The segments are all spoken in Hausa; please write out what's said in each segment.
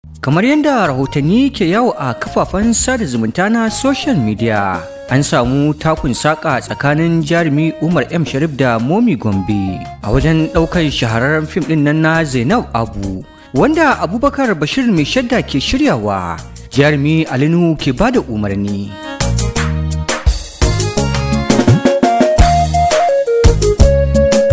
Kamar yadda rahotanni ke yawo a kafafen sada zumunta na social media, an samu takun saƙa tsakanin jarumi Umar M. Sharif da Momi Gombe a wajen ɗaukar shahararren fim ɗin nan na Zainab Abu, wanda Abubakar Bashir Mai Shadda ke shiryawa, jarumi Ali Nuhu ke bada umarni.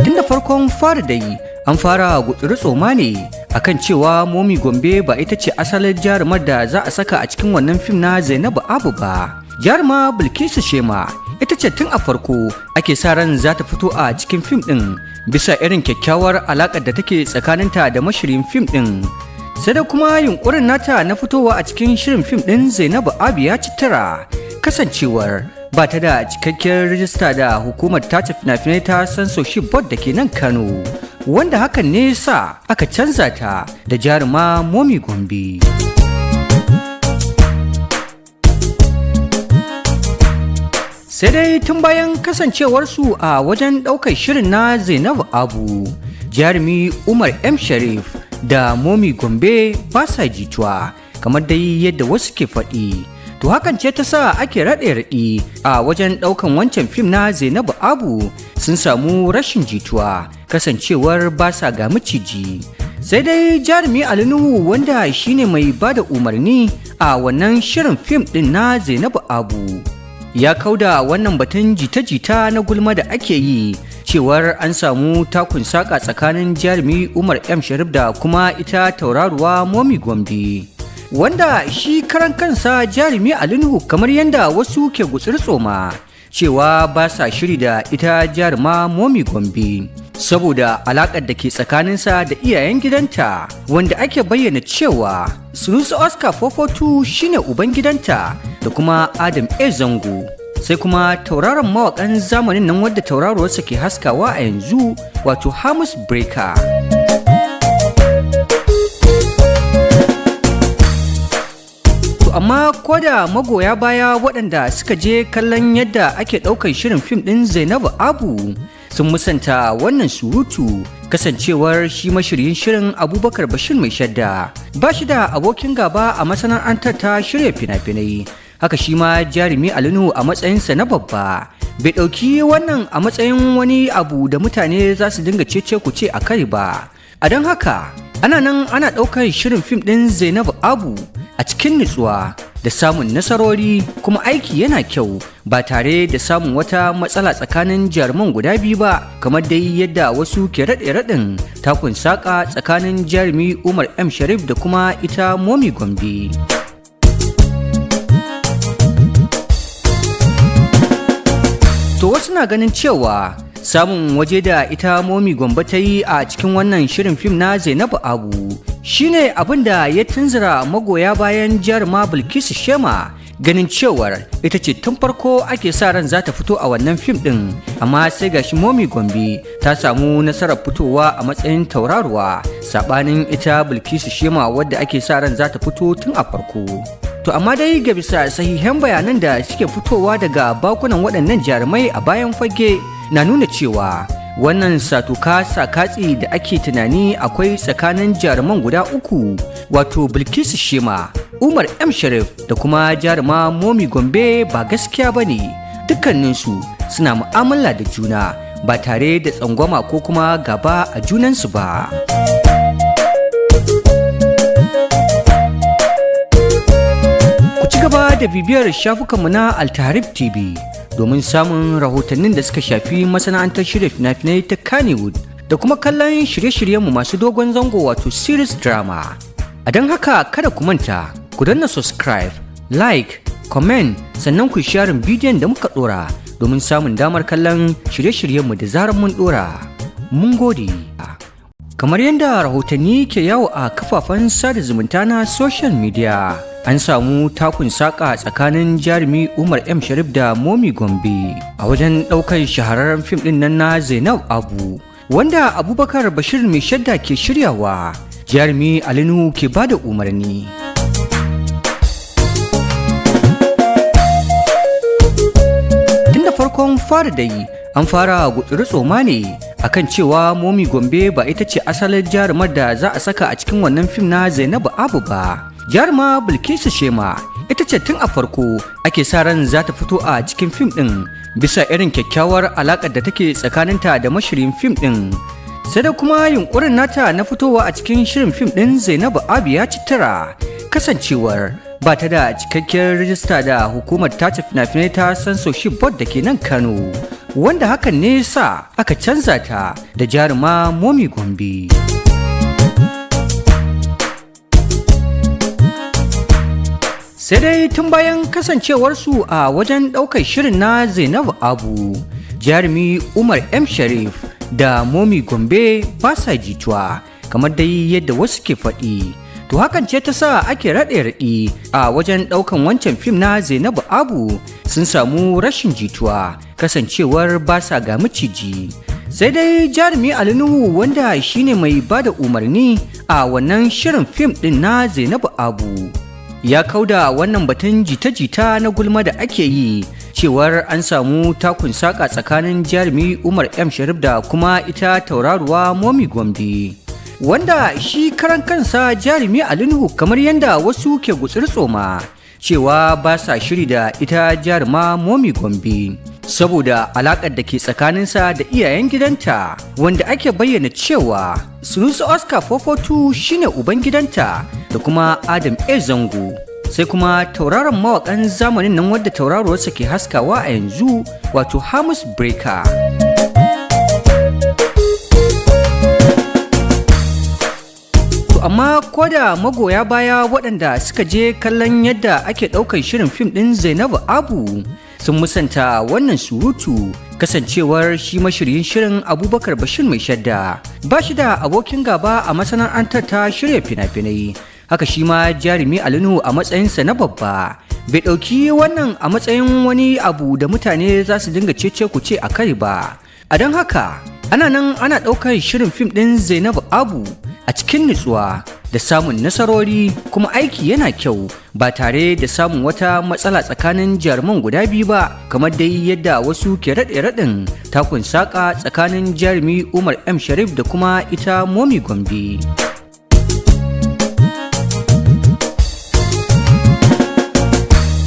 Tun da farkon fara dai an fara gutsuri tsoma ne akan cewa Momi Gombe ba ita ce asalin jarumar da za a saka a cikin wannan fim na Zainabu Abu ba. Jaruma Bilkisu Shema ita ce tun a farko ake sa ran za ta fito a cikin fim ɗin bisa irin kyakkyawar alaƙar da take tsakaninta da mashirin fim ɗin. Sai da kuma yunƙurin nata na fitowa a cikin shirin fim ɗin Zainabu Abu ya ci tara, kasancewar ba ta da cikakkiyar rijista da hukumar tace fina-finai ta Censorship Board da ke nan Kano, wanda hakan ne sa aka canza ta da jaruma Momi Gombe. Sai dai tun bayan kasancewarsu a wajen ɗaukar shirin na Zainabu Abu, jarumi Umar M. Sharif da Momi Gombe ba sa jituwa kamar dai yadda wasu ke faɗi. To hakan ce ta sa ake raɗe-raɗi a wajen ɗaukan wancan fim na Zainabu Abu sun samu rashin jituwa kasancewar ba sa ga maciji. Sai dai jarumi Ali Nuhu, wanda shine mai bada umarni a wannan shirin fim ɗin na Zainabu Abu, ya kauda wannan batun jita-jita na gulma da ake yi cewar an samu takun saƙa tsakanin jarumi Umar M. Sharif da kuma ita tauraruwa Momi Gombe. Wanda shi karan kansa jarumi Ali Nuhu, kamar yadda wasu ke gutsur tsoma cewa ba sa shiri da ita jaruma Momi Gombe saboda alaƙar da ke tsakaninsa da iyayen gidanta, wanda ake bayyana cewa Sunusi Oscar 442 shine uban gidanta da kuma Adam A. Zango, sai kuma tauraron mawaƙan zamanin nan wadda tauraruwarsa ke haskawa a yanzu, wato Hamus Breaker. Amma ko da magoya baya waɗanda suka je kallon yadda ake ɗaukar shirin fim ɗin Zainabu Abu sun musanta wannan surutu, kasancewar shi mashiryin shirin Abubakar Bashir Mai Shadda ba shi da abokin gaba a masana'antar ta shirya fina-finai. Haka shi ma jarumi Ali Nuhu a matsayinsa na babba bai ɗauki wannan a matsayin wani abu da mutane za su dinga cece kuce a kai ba. A don haka ana nan ana ɗaukar shirin fim ɗin Zainabu Abu a cikin nutsuwa da samun nasarori, kuma aiki yana kyau ba tare da samun wata matsala tsakanin jaruman guda biyu ba, kamar dai yadda wasu ke raɗe-raɗin takun saƙa tsakanin jarumi Umar M. Sharif da kuma ita Momi Gombe. To wasu na ganin cewa samun waje da ita Momi Gombe ta yi a cikin wannan shirin fim na Zainabu Abu shine abin da ya tunzura magoya bayan jaruma Bilkisu Shema, ganin cewar ita ce tun farko ake sa ran za ta fito a wannan fim din, amma sai gashi Momi Gombe ta samu nasarar fitowa a matsayin tauraruwa sabanin ita Bilkisu Shema wadda ake sa ran za ta fito tun a farko. To amma dai ga bisa sahihan bayanan da suke fitowa daga bakunan waɗannan jarumai a bayan fage na nuna cewa wannan satuka sakatsi da ake tunani akwai tsakanin jaruman guda uku, wato Bilkisu Shema, Umar M. Sharif da kuma jaruma Momi Gombe, ba gaskiya ba ne. Dukkaninsu suna mu'amala da juna ba tare da tsangwama ko kuma gaba a junansu ba. Ku ci gaba da bibiyar shafukanmu na Altaharib TV domin samun rahotannin da suka shafi masana'antar shirya fina-finai ta Kannywood da kuma kallon shirye-shiryenmu masu dogon zango, wato series drama. A don haka kada ku manta ku danna subscribe, like, comment, sannan ku sharing bidiyon da muka dora domin samun damar kallon shirye-shiryenmu da zarar mun dora. Mun gode. Kamar yadda rahotanni ke yawo a kafafen sada zumunta na social media, an samu takun saƙa tsakanin jarumi Umar M. Sharif da Momi Gombe a wajen ɗaukar shahararren fim ɗin nan na Zainab Abu, wanda Abubakar Bashir Mai Shadda ke shiryawa, jarumi Ali Nuhu ke bada umarni. Tun da farkon fara dai an fara gutsuri tsoma ne akan cewa Momi Gombe ba ita ce asalin jarumar da za a saka a cikin wannan fim na Zainabu Abu ba. Jaruma Bilkisu Shema ita ce tun a farko ake sa ran za ta fito a cikin fim ɗin bisa irin kyakkyawar alaƙar da take tsakaninta da mashirin fim ɗin. Sai da kuma yunkurin nata na fitowa a cikin shirin fim ɗin Zainabu Abu ya ci tara, kasancewar ba ta da cikakkiyar rijista da hukumar tace fina-finai ta Censorship Board da ke nan Kano, wanda hakan ne sa aka canza ta da jaruma Momi Gombe. Sai dai tun bayan kasancewarsu a wajen ɗaukar shirin na Zainabu Abu, jarumi Umar M. Sharif da Momi Gombe ba sa jituwa kamar dai yadda wasu ke faɗi. To hakan ce ta sa ake raɗe raɗi a wajen ɗaukan wancan fim na Zainabu Abu sun samu rashin jituwa, kasancewar ba sa ga maciji. Sai dai jarumi Ali Nuhu, wanda shine mai ba da umarni a wannan shirin fim ɗin na Zainabu Abu, ya kauda wannan batun jita-jita na gulma da ake yi cewar an samu takun saƙa tsakanin jarumi Umar M Sharif da kuma ita tauraruwa Momi Gombe. Wanda shi karan kansa jarumi Ali Nuhu, kamar yadda wasu ke gutsir tsoma cewa ba sa shiri da ita jaruma Momi Gombe saboda alaƙar da ke tsakaninsa da iyayen gidanta, wanda ake bayyana cewa Sunusi Oscar 442 shine uban gidanta da kuma Adam A Zango, sai kuma tauraron mawakan zamanin nan wadda tauraruwarsa ke haskawa a yanzu, wato Hamus Breaker. To amma koda magoya baya waɗanda suka je kallon yadda ake ɗaukar shirin fim ɗin Zainabu Abu sun musanta wannan surutu, kasancewar shi mashiryin shirin Abubakar Bashir Mai Shadda ba shi da abokin gaba a masana'antar ta shirya fina-finai. Haka shi ma jarumi Ali Nuhu a matsayinsa na babba bai ɗauki wannan a matsayin wani abu da mutane za su dinga cece kuce a kai ba. A don haka ana nan ana ɗaukar shirin fim ɗin Zainabu Abu a cikin nutsuwa da samun nasarori, kuma aiki yana kyau ba tare da samun wata matsala tsakanin jaruman guda biyu ba, kamar dai yadda wasu ke raɗe raɗin takun saƙa tsakanin jarumi Umar M Sharif da kuma ita Momi Gombe.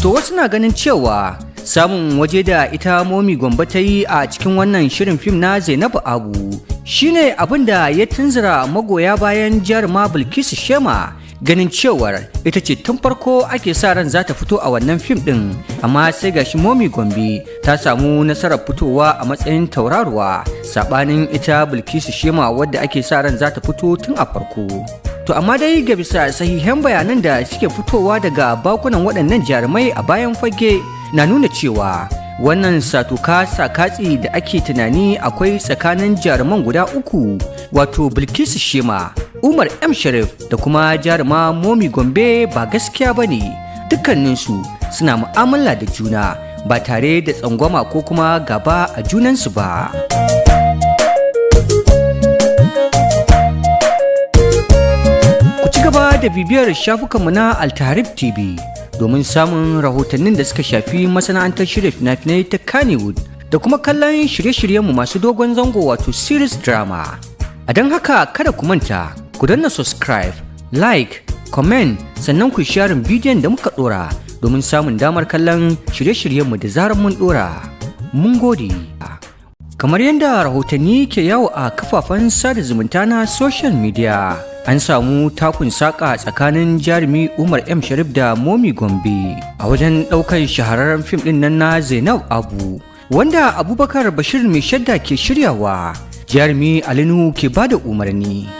To wasu na ganin cewa samun waje da ita Momi Gombe ta yi a cikin wannan shirin fim na Zainabu Abu shine abin da ya tunzura magoya bayan jaruma Bilkisu Shema, ganin cewar ita ce tun farko ake sa ran za ta fito a wannan fim din, amma sai gashi Momi Gombe ta samu nasarar fitowa a matsayin tauraruwa, sabanin ita Bilkisu Shema wadda ake sa ran za ta fito tun a farko. To amma dai ga bisa sahihan bayanan da suke fitowa daga bakunan waɗannan jarumai a bayan fage na nuna cewa wannan satuka sakatsi da ake tunani akwai tsakanin jaruman guda uku, wato Bilkisu Shema, Umar M Sharif da kuma jaruma Momi Gombe, ba gaskiya ba ne. Dukkaninsu suna mu'amala da juna ba tare da tsangwama ko kuma gaba a junansu ba. Ku ci gaba da bibiyar shafukanmu na Altarib TV domin samun rahotannin da suka shafi masana'antar shirya fina-finai ta Kannywood da kuma kallon shirye-shiryenmu masu dogon zango, wato series drama. A don haka kada ku manta ku danna subscribe, like, comment, sannan ku sharing bidiyon da muka dora domin samun damar kallon shirye-shiryenmu da zarar mun dora. Mun gode. Kamar yadda rahotanni ke yawo a kafafen sada zumunta na social media, an samu takun saƙa tsakanin jarumi Umar M Sharif da Momi Gombe a wajen ɗaukar shahararren fim ɗin nan na Zainab Abu, wanda Abubakar Bashir Mai Shadda ke shiryawa, jarumi Ali Nuhu ke bada umarni.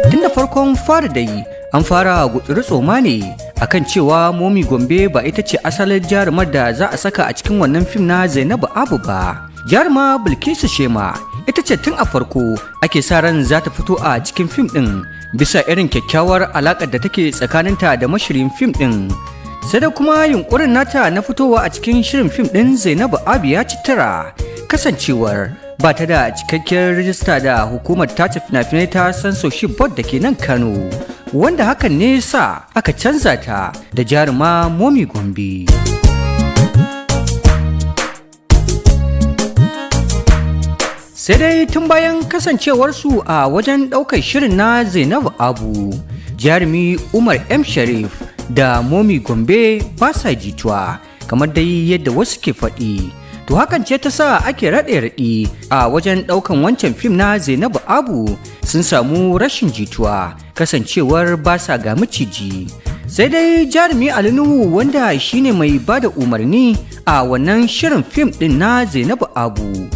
Tun da farkon fara dai an fara gutsuri tsoma ne akan cewa Momi Gombe ba ita ce asalin jarumar da za a saka a cikin wannan fim na Zainabu Abu ba. Jaruma Bilkisu Shema ita ce tun a farko ake sa ran za ta fito a cikin fim ɗin bisa irin kyakkyawar alaƙar da take tsakaninta da mashirin fim ɗin. Sai da kuma yunkurin nata na fitowa a cikin shirin fim ɗin Zainabu Abu ya ci tara, kasancewar ba ta da cikakkiyar rijista da hukumar tace fina-finai ta Censorship Board da ke nan Kano, wanda hakan ne sa aka canza ta da jaruma Momi Gombe. Sai dai tun bayan kasancewarsu a wajen ɗaukar shirin na Zainabu Abu, jarumi Umar M. Sharif da Momi Gombe ba sa jituwa kamar dai yadda wasu ke faɗi. To hakan ce ta sa ake raɗe raɗi a wajen ɗaukan wancan fim na Zainabu Abu sun samu rashin jituwa kasancewar ba sa ga miciji. Sai dai jarumi Ali Nuhu, wanda shine mai bada umarni a wannan shirin fim ɗin na Zainabu Abu,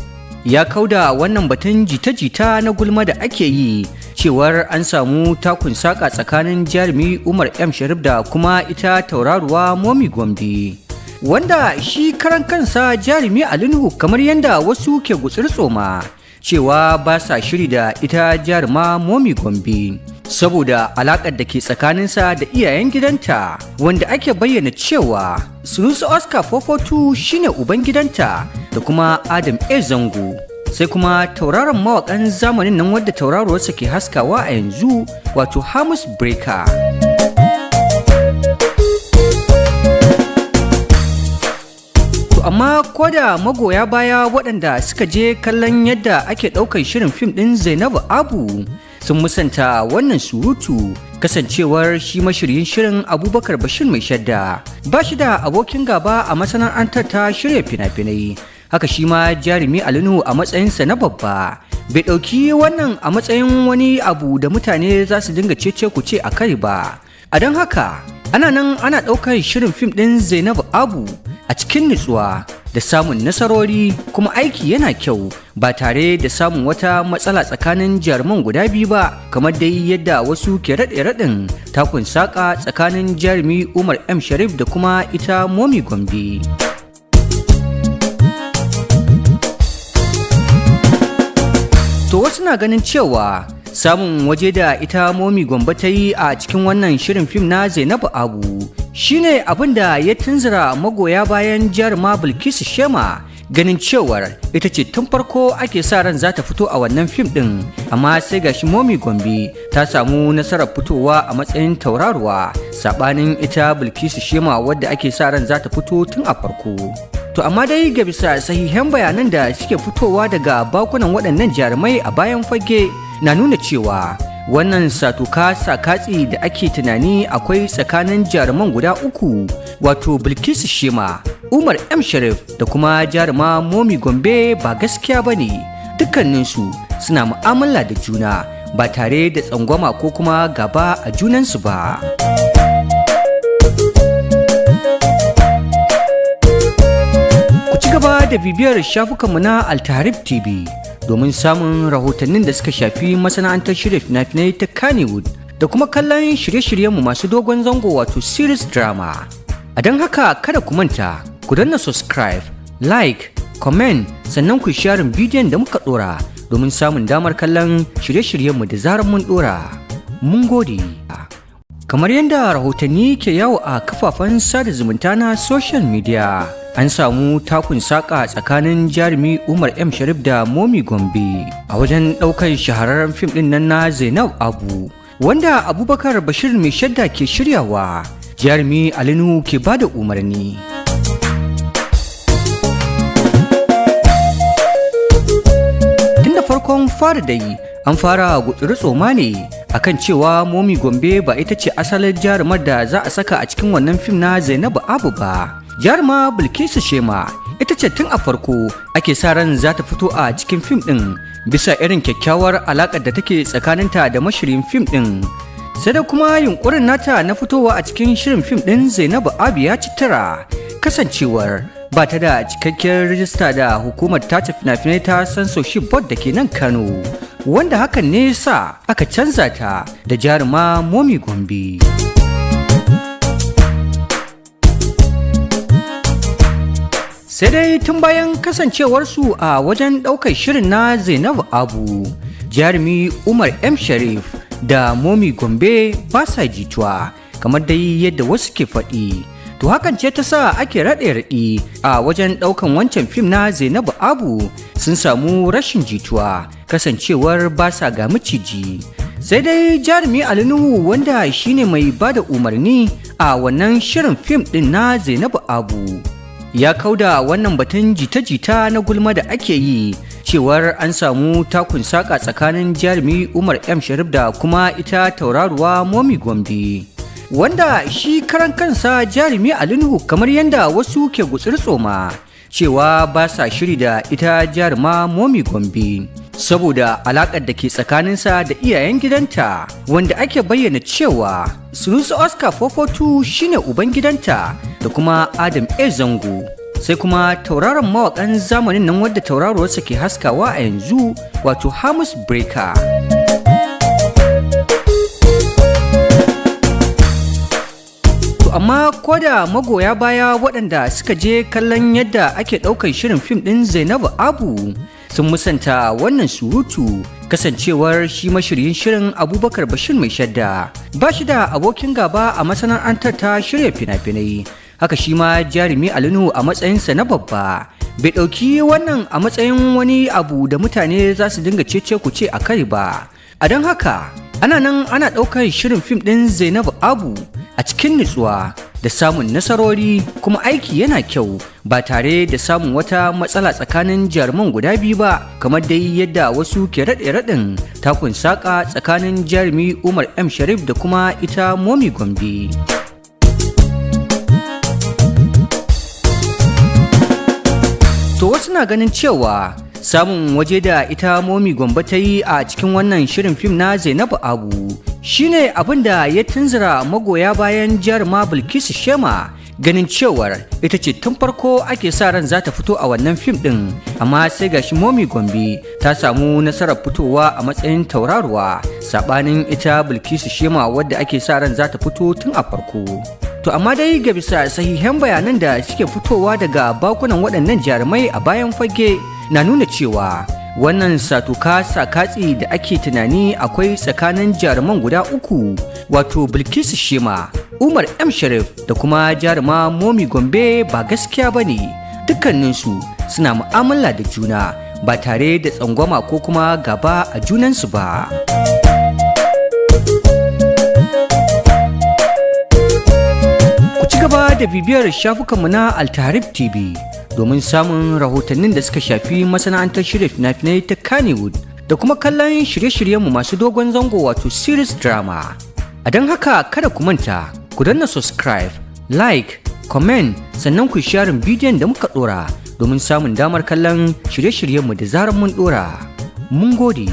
ya kauda wannan batun jita-jita na gulma da ake yi cewar an samu takun saƙa tsakanin jarumi Umar M. Sharif da kuma ita tauraruwa Momi Gombe. Wanda shi karan kansa jarumi Ali Nuhu, kamar yadda wasu ke gutsir tsoma cewa ba sa shiri da ita jaruma Momi Gombe saboda alakar da ke tsakaninsa da iyayen gidanta, wanda ake bayyana cewa Sunusi Oscar 442 shine uban gidanta da kuma Adam A. Zango, sai kuma tauraron mawakan zamanin nan wadda tauraruwarsa ke haskawa a yanzu, wato Hamus Breaker. To amma ko da magoya baya waɗanda suka je kallon yadda ake ɗaukar shirin fim ɗin Zainabu Abu sun musanta wannan surutu, kasancewar shi mashiryin shirin Abubakar Bashir Mai Shadda ba shi da abokin gaba a masana'antar ta shirya fina-finai. Haka shi ma jarumi Ali Nuhu, a matsayinsa na babba, bai ɗauki wannan a matsayin wani abu da mutane za su dinga cece kuce a kai ba. A don haka ana nan ana ɗaukar shirin fim ɗin Zainabu Abu a cikin nutsuwa da samun nasarori, kuma aiki yana kyau ba tare da samun wata matsala tsakanin jaruman guda biyu ba, kamar dai yadda wasu ke raɗe raɗin takun saƙa tsakanin jarumi Umar M. Sharif da kuma ita Momi Gombe. To wasu na ganin cewa samun waje da ita Momi Gombe ta yi a cikin wannan shirin fim na Zainabu Abu shine abin da ya tunzura magoya bayan jaruma Bilkisu Shema, ganin cewar ita ce tun farko ake sa ran za ta fito a wannan fim din, amma sai gashi Momi Gombe ta samu nasarar fitowa a matsayin tauraruwa, sabanin ita Bilkisu Shema wadda ake sa ran za ta fito tun a farko. To amma dai ga bisa sahihan bayanan da suke fitowa daga bakunan waɗannan jarumai a bayan fage na nuna cewa wannan satuka sakatsi da ake tunani akwai tsakanin jaruman guda uku, wato Bilkisu Shema, Umar M. Sharif da kuma jaruma Momi Gombe, ba gaskiya ba ne. Dukkaninsu suna mu'amala da juna ba tare da tsangwama ko kuma gaba a junansu ba. Ku ci gaba da bibiyar shafukanmu na Altarib TV domin samun rahotannin da suka shafi masana'antar shirya fina-finai ta Kannywood da kuma kallon shirye-shiryenmu masu dogon zango, wato series drama. A don haka kada ku manta ku danna subscribe, like, comment, sannan ku sharing bidiyon da muka dora domin samun damar kallon shirye-shiryenmu da zarar mun dora. Mun gode. Kamar yadda rahotanni ke yawo a kafafen sada zumunta na social media, an samu takun saƙa tsakanin jarumi Umar M. Sharif da Momi Gombe a wajen ɗaukar shahararren fim ɗin nan na Zainab Abu, wanda Abubakar Bashir Mai Shadda ke shiryawa, jarumi Ali Nuhu ke bada umarni. Tun da farkon fara dai an fara gutsuri tsoma ne akan cewa Momi Gombe ba ita ce asalin jarumar da za a saka a cikin wannan fim na Zainabu Abu ba. Jaruma Bilkisu Shema ita ce tun a farko ake sa ran za ta fito a cikin fim ɗin, bisa irin kyakkyawar alaƙar da take tsakaninta da mashirin fim ɗin. Sai da kuma yunkurin nata na fitowa a cikin shirin fim ɗin Zainabu Abu ya ci tara, kasancewar ba ta da cikakkiyar rijista da hukumar tace fina-finai ta Censorship Board da ke nan Kano, wanda hakan ne sa aka canza ta da jaruma Momi Gombe. Sai dai tun bayan kasancewarsu a wajen ɗaukar shirin na Zainabu Abu, jarumi Umar M. Sharif da Momi Gombe ba sa jituwa kamar dai yadda wasu ke faɗi. To hakan ce ta sa ake raɗe raɗi a wajen ɗaukan wancan fim na Zainabu Abu sun samu rashin jituwa kasancewar ba sa ga miciji. Sai dai jarumi Ali Nuhu, wanda shine mai bada umarni a wannan shirin fim ɗin na Zainabu Abu, ya kauda wannan batun jita-jita na gulma da ake yi. Cewar an samu takun saƙa tsakanin jarumi Umar M Sharif da kuma ita tauraruwa Momi Gombe. Wanda shi karan kansa jarumi Ali Nuhu, kamar yadda wasu ke gutsir tsoma cewa ba sa shiri da ita jaruma Momi Gombe saboda alaƙar da ke tsakaninsa da iyayen gidanta, wanda ake bayyana cewa Sunusi Oscar 442 shine uban gidanta da kuma Adam A Zango, sai kuma tauraron mawaƙan zamanin nan wadda tauraruwarsa ke haskawa a yanzu, wato Hamus Breaker. To amma koda magoya baya waɗanda suka je kallon yadda ake ɗaukar shirin fim ɗin Zainabu Abu sun musanta wannan surutu, kasancewar shi mashiryin shirin Abubakar Bashir Mai Shadda ba shi da abokin gaba a masana'antar ta shirya fina-finai. Haka shi ma jarumi Ali Nuhu, a matsayinsa na babba, bai ɗauki wannan a matsayin wani abu da mutane za su dinga cece kuce a kai ba. A don haka ana nan ana ɗaukar shirin fim ɗin Zainabu Abu a cikin nutsuwa da samun nasarori, kuma aiki yana kyau ba tare da samun wata matsala tsakanin jaruman guda biyu ba, kamar dai yadda wasu ke raɗe raɗin takun saƙa tsakanin jarumi Umar M Sharif da kuma ita Momi Gombe. To wasu na ganin cewa samun waje da ita Momi Gombe ta yi a cikin wannan shirin fim na Zainabu Abu shine abin da ya tunzura magoya bayan jaruma Bilkisu Shema, ganin cewar ita ce tun farko ake sa ran za ta fito a wannan fim din, amma sai gashi Momi Gombe ta samu nasarar fitowa a matsayin tauraruwa, sabanin ita Bilkisu Shema wadda ake sa ran za ta fito tun a farko. To amma dai ga bisa sahihan bayanan da suke fitowa daga bakunan waɗannan jarumai a bayan fage na nuna cewa wannan satuka sakatsi da ake tunani akwai tsakanin jaruman guda uku, wato Bilkisu Shema, Umar M Sharif da kuma jaruma Momi Gombe, ba gaskiya ba ne. Dukkaninsu suna mu'amala da juna ba tare da tsangwama ko kuma gaba a junansu ba. Ku ci gaba da bibiyar shafukanmu na Altarib TV domin samun rahotannin da suka shafi masana'antar shirya fina-finai ta Kannywood da kuma kallon shirye-shiryenmu masu dogon zango, wato series drama. A don haka kada ku manta ku danna subscribe, like, comment, sannan ku sharing bidiyon da muka dora domin samun damar kallon shirye-shiryenmu da zarar mun dora. Mun gode.